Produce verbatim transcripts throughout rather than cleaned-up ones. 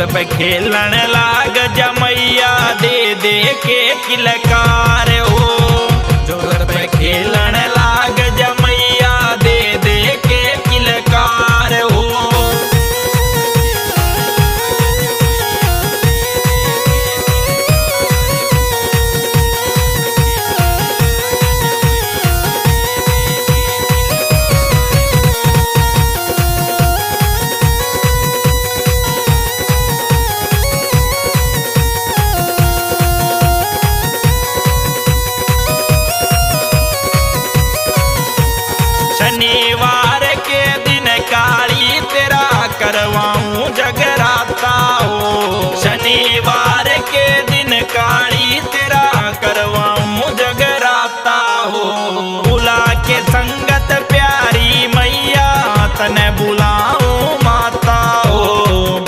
पे खेलण लाग जा मैया, दे दे के किलकार हो। जोत पे खेलण लाग जा मैया, दे दे के किलकार हो। शनिवार के दिन काली तेरा करवाऊं जगराता हो। शनिवार के दिन काली तेरा करवाऊं जगराता हो। बुला के संगत प्यारी मैया, तने बुलाऊं माता हो।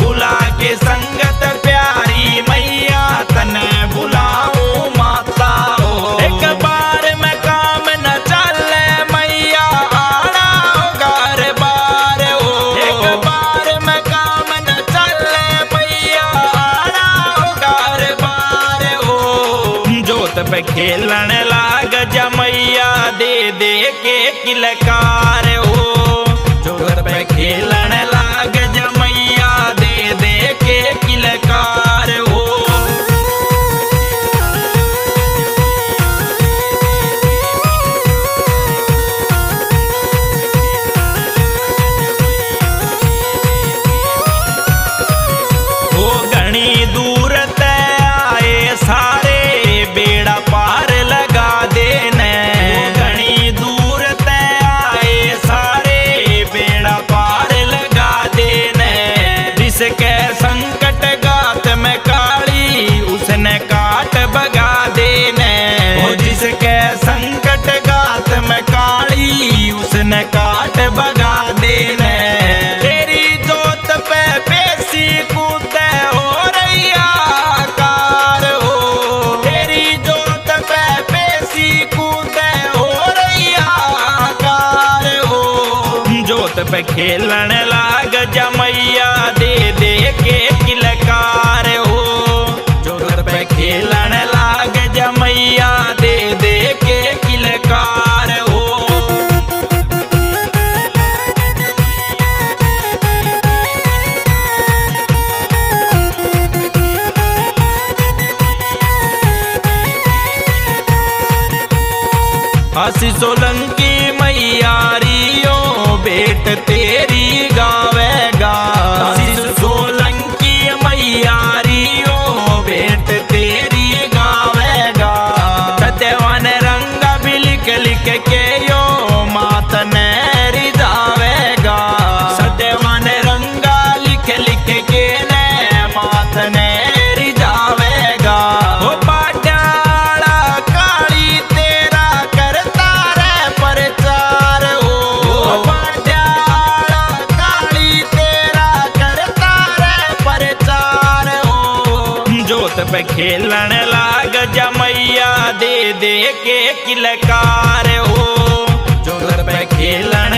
बुला के संगत प्यारी मैया, तने बुलाऊं माता हो। एक बार में काम न चले मैया, आना हो घर बार हो। एक बार में काम न चले मैया, आना हो घर बार हो। जोत पे खेलण लाग जा मैया, दे दे के किलकार हो। जोत पे खेलण लाग जा मैया, दे दे के किलकार हो। वो घणी दूर तै आए सारे, बेड़ा पार लगा देने। वो घणी दूर तै आए सारे, बेड़ा पार लगा देने। जिसके संकट गात में काली, उसने काट भगा देने। वो जिसके संकट गात में काली, उसने काट भगा देने। तेरी जोत पे पेशी कूदे हो रैया कार हो। तेरी जोत पे पेशी कूदे हो रैया कार हो। जोत पे खेलण लाग जा मैया, दे दे के किलकार हो। जोत पे खेलण लाग जा मैया, दे दे के किलकार हो। आशीष सोलंकी मैया री ओ, भेंट तेरी गावेगा। आशीष सोलंकी मैया री ओ, भेंट तेरी गावेगा। सत्यवान रंगा भी लिख लिख के यो मात ने रिझावेगा। सत्यवान रंगा लिख लिख के ने मात ने रिझावेगा। ओ पाट्याला काली तेरा करता रे प्रचार हो। ओ पाट्याला काली तेरा करता रे प्रचार हो। जोत पे खेलण लाग जा मैया, दे दे के किलकार हो। जोत पे खेलण